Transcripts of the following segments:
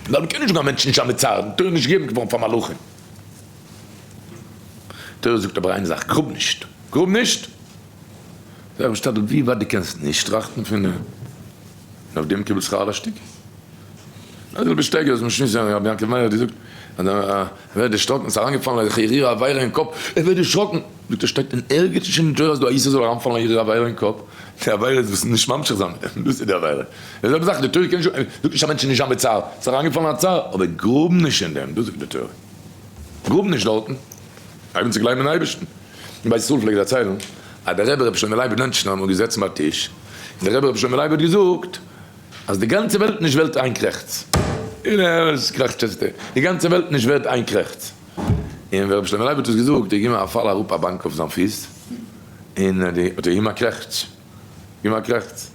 ווייל מ'קען נישט זאגן א מענטש נישט א מצער, די תורה איז נישט געגעבן געווארן פאר מלאכים. תורה זאגט אבער איין זאך, גראב נישט! גראב נישט! זיי משתדל ווי ווייט דו קענסט נישט טראכטן פון דעם, און אויף דעם קיבל שכר על השתיקה. א זעלבע שטייגער וואס מ'שמועסט ווען רבי יעקב מאיר האט געזאגט אז ער ווערט דערשראקן, ס'איז אריינגעפאלן אזעלכע הרהורי עבירה אין קאפ, ער ווערט דערשראקן, זאגט ער שטייט אין ערגעץ נישט אין די תורה אז דא א איסור זאל אריינפאלן א הרהור עבירה אין קאפ, די עבירה איז וואס נישט ממשיך זיין, דאס איז די עבירה. די זעלבע זאך די תורה קען נישט זאגט נישט א מענטש איז נישט זיין בצער, ס'איז אריינגעפאלן א צער, אבער גראב נישט אין דעם, דאס זאגט די תורה, גראב נישט דארטן, הייב אן צו גלייבן אין אייבערשטן. אין בית ישראל פלעגט דערציילן אז דער רבי רבי שלמה לייב לענטשנער אמאל געזעצן ביי טיש, און דער רבי רבי שלמה לייב האט געזאגט אז די גאנצע וועלט נישט ווערט איין קרעכץ, און ער קרעכצט, די גאנצע וועלט נישט ווערט איין קרעכץ, און ווען רבי שלמה לייב האט עס געזאגט איז געקומען א פאל אראפ א באנק אויף זיין פיס, און האט ער געגעבן א קרעכץ. געבן א קרעכץ.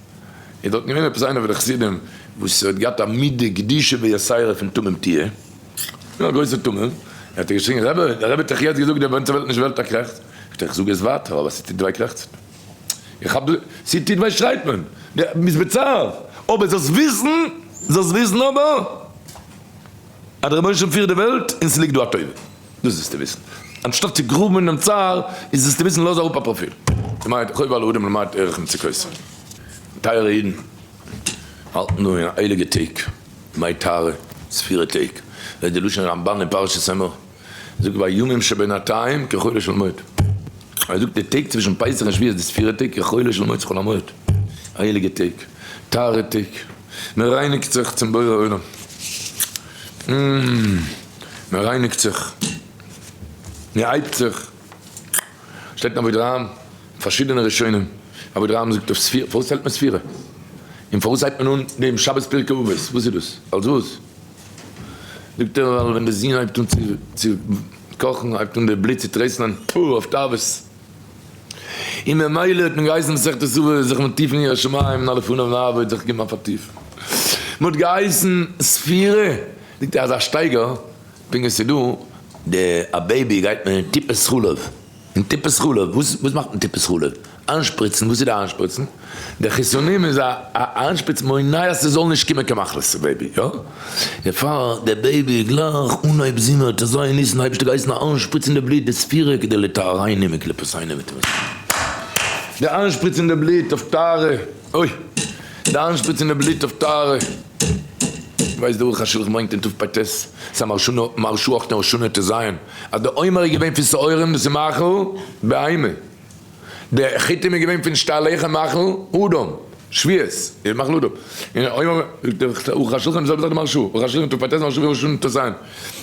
איז דארטן געווען עפעס איינער פון די חסידים וואס האט געהאט א מידה קדושה ויתירה פון תמים תהיה, געווען א גרויסער תמים, האט ער געשריגן רבי, דער רבי האט דאך יעצט געזאגט דער גאנצע וועלט נישט ווערט א קרעכץ, זאגט ער איך זאג עס ווייטער אבער ס'טוט וויי קרעכצן, איך האב דא, ס'טוט וויי שרייט מען, מ'איז בצער, אבער זאלסט וויסן, זאלסט וויסן אבער, אז דער רבונו של עולם פירט די וועלט און ס'ליגט דא א טובה. דאס זאלסטו וויסן. אנשטאט צו גראבן אינעם צער, איז זאלסטו וויסן לאז אראפ א פראפיל. למעט חובה על האדם למעט ערך מצוקותיו. טייערע אידן, האלטן דא אין הייליגע טעג, ימי טהרה, ספירה טעג, ווערט די לשון רמבן אין פרשת אמור, זאגט והימים שבינתיים כחולו של מועד. ער זאגט די טעג צווישן פסח און שבועות די ספירה טעג כחולו של מועד ס'חול המועד. הייליגע טעג, טהרה טעג, מען רייניגט זיך צום בורא עולם. מען רייניגט זיך, מען הייבט זיך, שטייט אין אבודרהם, פארשידענע ראשונים, אבודרהם זאגט אויף ספירה, פארוואס ציילט מען ספירה? און פארוואס הייבט מען אן דעם שבת פרקי אבות, וואס איז דאס? אלס וואס? זאגט ער ווייל ווען די זון הייבט אן צו קאכן הייבט אן די בלוט צו טרעסלען, פו, אויף תאוות. און ממילא האט מען געהייסן מסכת אבות זיך מטיף אין יראת שמים און אלע פניו נעבוד זיך געבן א פארטיף. מען האט געהייסן ספירה, זאגט ער אזא שטייגער פונקט ווי ס'איז דא די א baby גייט מען אין טיפת חלב, אין טיפת חלב, וואס וואס מאכט מען טיפת חלב? איינשפריצן, וואס איז די איינשפריצן? די חיסונים איז א א איינשפריץ מונע אז ס'זאל נישט קומען קיין מחלות צו baby, יא? דערפאר די baby גלייך אנהויב זומער האט אזוי אין ניסן אייבערשטער געהייסן איינשפריצן די בלוט די ספירה כדי לטהרנו מקליפותינו וטומאותינו. די איינשפריצן די בלוט אויף טהרה, אוי! די איינשפריצן די בלוט אויף טהרה. ווייסט די ערוך השולחן ברענגט אין תפ ט, ס'איז א מהרשא אויך אין ראש השנה ט ז, אז די עומר איז געווען פון שעורים דאס איז מאכל בהמה. די חיטים איז געווען פון שתי הלחם מאכל אדם, שבועות איז מאכל אדם, און אויב ערוך השולחן די זעלבע זאך די מהרשא, ערוך השולחן תפ ט מהרשא ראש השנה ט ז,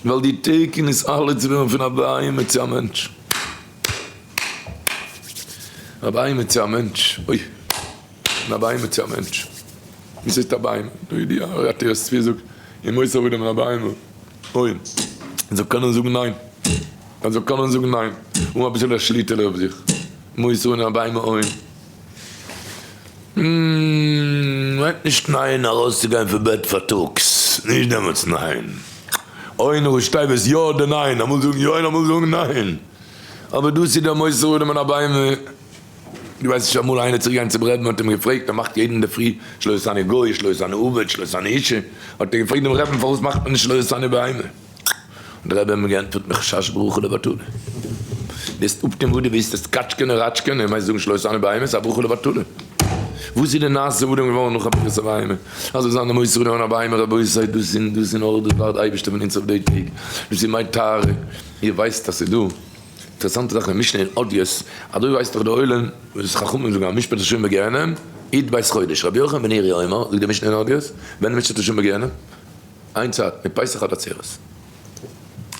ווייל די טעג איז אלע צו ווערן פון א בהמה צו א מענטש, א בהמה צו א מענטש, אוי, פון א בהמה צו א מענטש, וואס הייסט א בהמה? די ידיעה עטרת צבי זאגט, אם מוסר אדם מן הבהמה, אוי, זאל קענען זאגן ניין. ער זאל קענען זאגן ניין, אן אביסעלע שליטה אויף זיך, מוסר און א בהמה אוין. מיינט נישט ניין ארויסצוגיין פון בעט פארטאגס, נישט דעמאלטס ניין. אוין ראשי תיבות יא אדער ניין, אמאל זאגן יא און אמאל זאגן ניין. אבער דאס איז דער מוסר אדם און א בהמה. דו ווייסט נישט אמאל איינער איז צוריקגעגאנגען צום רעבן האט אים געפרעגט ער מאכט יעדן אינדערפרי שלא עשני גוי שלא עשני עבד שלא עשני אישה, האט ער געפרעגט דעם רעבן פארוואס מאכט מען נישט שלא עשני בהמה? האט דער רבי אים געענטפערט מחשש ברכה לבטלה, וועסט אפטון וואס דו ווילסט, וועסט קאטשקען און ראטשקען און מיינסט זאגן שלא עשני בהמה, ס'איז א ברכה לבטלה. וואס איז די נעשה אדם געווארן נאך אבירת הבהמה? אזוי זיין די מוסר אדם און א בהמה, רבותי, דאס איז דאס איז נאר דאס ווארט אייבערשטער פון אונז אויף די טעג, דאס איז מיין טהרה, איר ווייסט אז ס'איז דא אינטערעסאנטע זאכן אין משנה אין עדיות, אזוי ווייסט דאך די עולם וואס חכמים זאגן אז משפט השם בגיהנם, י"ב חודש, רבי יוחנן בן נורי אומר, זאגט די משנה אין עדיות, ווען משפט השם בגיהנם? איין צייט, מפסח עד עצרת.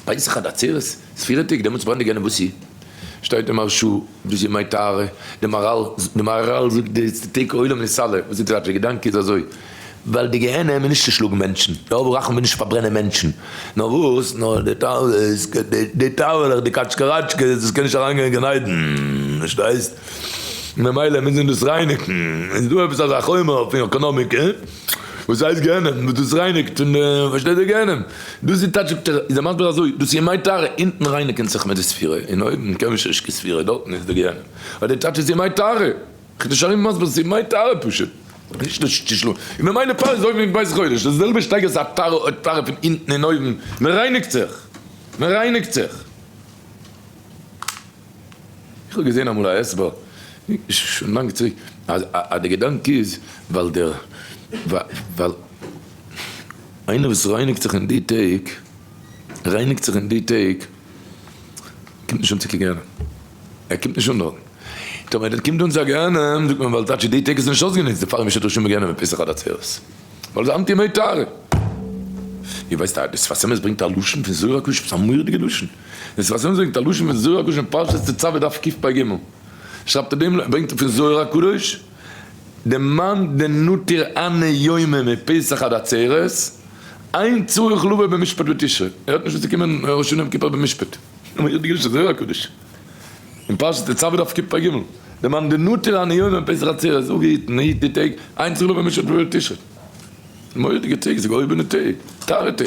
פסח עד עצרת? ספירה טעג, דעמאלטס ברענט די גיהנום וואס איז? שטייט אין מהרשא, דאס איז ימי טהרה, די מהרל, די מהרל זאגט די טעג עולם נתעלה, וואס איז טייטש? די געדאנק איז אזוי, ווייל די גיהנום איז נישט צו שלאגן מענטשן, די אב הרחמן וויל נישט פארברענען מענטשן, נאר וואס, נאר די תאוות, די תאוה'לעך, די קאטשקע ראטשקעס, דאס קען נישט אריינגיין אין גן עדן, פארשטייסט? ממילא מוז מען דאס רייניגן, איז דא עפעס אזא חומר פון עקאנאמיקע וואס הייסט גיהנום, וואס דאס רייניגט פון די, פארשטייט איר גיהנום, דאס איז טייטש זאגט ער, איז ער מסביר אזוי, דאס איז ימי טהרה, אונטן רייניגן זיך מיט די ספירה, און אויבן קען מען שוין נישט קיין ספירה, דארטן איז די גיהנום, ווייל די טייטש איז ימי טהרה, חידושי הרי"ם מסביר ס'איז ימי טהרה פשוט. נישט נישט צו שלאגן, און ממילא פאר איז אויבן אין בית חודש, די זעלבע שטייגער איז א טהרה טהרה פון אונטן און אויבן, מען רייניגט זיך, מען רייניגט זיך. איך האב געזען אמאל א הסבר, שוין לאנג צוריק, אז די געדאנק איז ווייל דער, ווייל איינער וואס רייניגט זיך אין די טעג, רייניגט זיך אין די טעג, קומט נישט אן צו קיין גיהנום, ער קומט נישט אן דארטן. טאמער ער קומט אן צו א גיהנום, זאגט מען ווייל טייטש די טעג איז נישט אויסגענוצט, דערפאר איז משת רשעים בגיהנום מפסח עד עצרת, ווייל עס איז אנטי ימי טהרה. איר ווייסט אז די שפת אמת ברענגט א לשון פון זוהר הקדוש, עפעס א מורא'דיגע לשון. די שפת אמת ברענגט א לשון פון זוהר הקדוש אין פרשת תצוה דף קפ"ג, שרייבט ער דעם, ברענגט ער פון זוהר הקדוש, דמאן דנוטיר אנא יומא מפסח עד עצרת, אין צריך לבוא במשפט בתשרי, ער האט נישט וואס צו קומען ראש השנה יום כיפור במשפט. מורא'דיגע לשון זוהר הקדוש אין פרשת תצוה דף קפ"ג, דמאן דנוטיר אנא יומא מפסח עד עצרת, אפגעהיטן, היט די טעג, אין צריך לבוא במשפט בתשרי. מורא'דיגע טעג, ס'איז געהויבענע טעג, טהרה טעג.